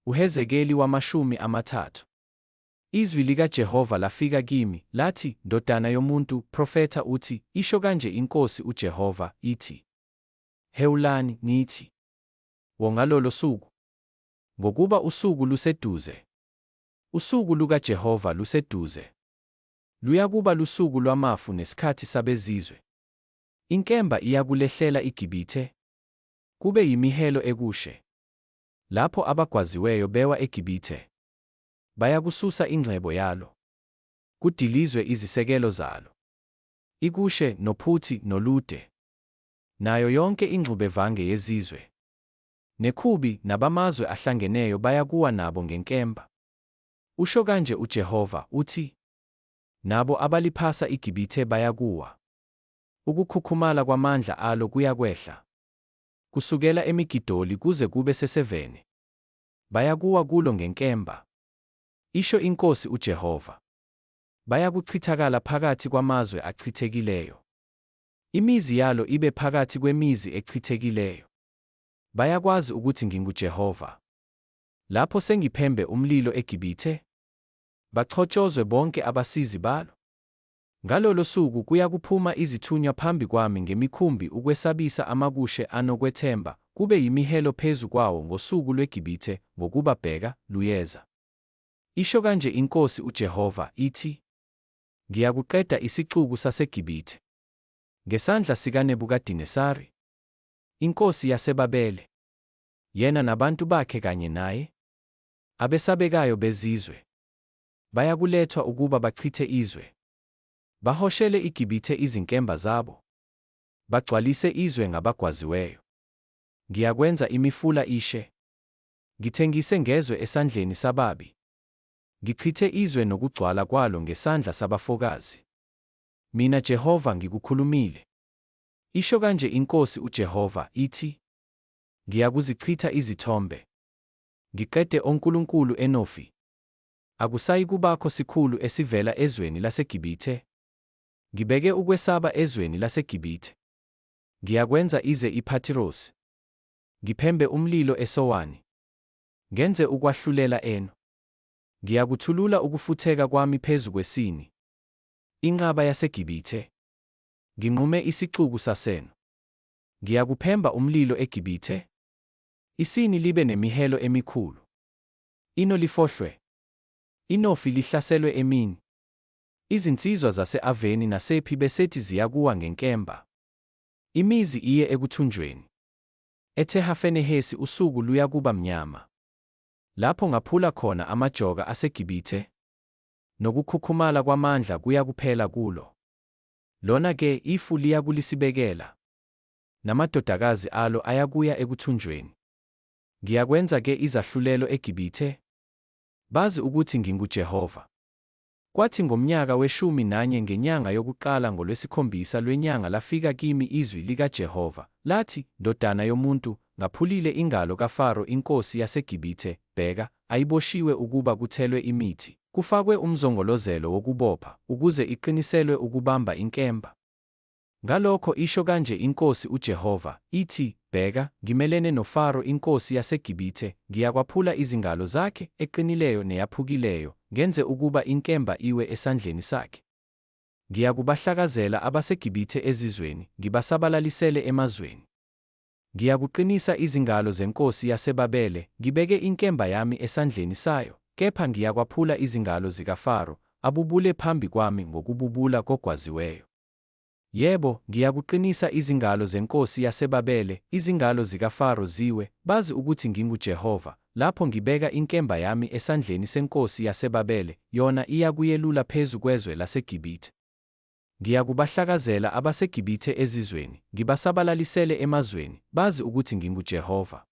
UHezekeli 30. Izwi likaJehova lafika kimi, lathi, Ndodana yomuntu, profetha uthi, Isho kanje iNkosi uJehova, ithi, Hewulani, nithi, Wo ngalolo suku! Ngokuba usuku luseduze, usuku lukaJehova luseduze, luyakuba lusuku lwamafu nesikhathi sabezizwe. Inkemba iyakulehlela iGibithe, kube yimihelo eKushe. Lapho abagwaziweyo bewa eGibithe, bayakususa ingcebo yalo, kudilizwe izisekelo zalo. IKushe, noPhuthi, noLude, nayo yonke ingxubevange yezizwe, neKhubi, nabamazwe ahlangeneyo bayakuwa nabo ngenkemba. Usho kanje uJehova, uthi, Nabo abaliphasa iGibithe bayakuwa. Ukukhukhumala kwamandla alo kuyakwehla, kusukela eMigidoli kuze kube seSevene, bayakuwa kulo ngenkemba, isho iNkosi uJehova. Bayakuchithakala phakathi kwamazwe achithekileyo, imizi yalo ibe phakathi kwemizi echithekileyo. Bayakwazi ukuthi nginguJehova. Lapho sengiphembe umlilo eGibithe, bachotshozwe bonke abasizi balo. Ngalolo suku kuyakuphuma izithunywa phambi kwami ngemikhumbi ukwesabisa amaKushe anokwethemba, kube yimihelo phezu kwawo ngosuku lweGibithe, ngokuba bheka, luyeza. Isho kanje iNkosi uJehova, ithi, Ngiyakuqeda isixuku saseGibithe ngesandla sikaNebukadinesari, inkosi yaseBabele, yena nabantu bakhe kanye naye, abesabekayo bezizwe, bayakulethwa ukuba bachithe izwe, bahoshele iGibithe izinkemba zabo, bagcwalise izwe ngabagwaziweyo. Ngiyakwenza imifula ishe, ngithengise ngezwe esandleni sababi, ngichithe izwe nokugcwala kwalo ngesandla sabafokazi. Mina Jehova ngikukhulumile. Isho kanje iNkosi uJehova, ithi, Ngiyakuzichitha izithombe, ngiqede onkulunkulu eNofi. Akusayikubakho sikhulu esivela ezweni laseGibithe. Ngibeke ukwesaba ezweni laseGibithe. Ngiyakwenza ize iPhatirosi. Ngiphembe umlilo eSowani. Ngenze ukwahlulela eNo. Ngiyakuthulula ukufutheka kwami phezu kweSini, inqaba yaseGibithe. Nginqume isixuku saseNo. Ngiyakuphemba umlilo eGibithe, iSini libe nemihelo emikhulu, iNo lifohlwe, iNofi lihlaselwe emini. Izinsizwa zase-Aveni nasePhi Beseti ziyakuwa ngenkemba, imizi iye ekuthunjweni. EThehafenehesi usuku luyakuba mnyama, lapho ngaphula khona amajoka aseGibithe, nokukhukhumala kwamandla kuyakuphela kulo. Lona-ke ifu liyakulisibekela, namadodakazi alo ayakuya ekuthunjweni. Ngiyakwenza-ke izahlulelo eGibithe, bazi ukuthi nginguJehova. Kwathi ngomnyaka weshumi nanye ngenyanga yokuqala ngolwesikhombisa lwenyanga lafika kimi izwi likaJehova, lathi, Ndodana yomuntu, ngaphulile ingalo kaFaro inkosi yaseGibithe, bheka, ayiboshiwe ukuba kuthelwe imithi, kufakwe umzongolozelo wokubopha, ukuze iqiniselwe ukubamba inkemba. Ngalokho isho kanje iNkosi uJehova, ithi, Bheka, ngimelene noFaro inkosi yaseGibithe, ngiyakwaphula izingalo zakhe, eqinileyo neyaphukileyo, ngenze ukuba inkemba iwe esandleni sakhe. Ngiyakubahlakazela abaseGibithe ezizweni, ngibasabalalisele emazweni. Ngiyakuqinisa izingalo zenkosi yaseBabele, ngibeke inkemba yami esandleni sayo, kepha ngiyakwaphula izingalo zikaFaro, abubule phambi kwami ngokububula kogwaziweyo. Yebo, ngiyakuqinisa izingalo zenkosi yaseBabele, izingalo zikaFaro ziwe, bazi ukuthi nginguJehova, lapho ngibeka inkemba yami esandleni senkosi yaseBabele, yona iyakuyelula phezu kwezwe laseGibithe. Ngiyakubahlakazela abaseGibithe ezizweni, ngibasabalalisele emazweni, bazi ukuthi nginguJehova.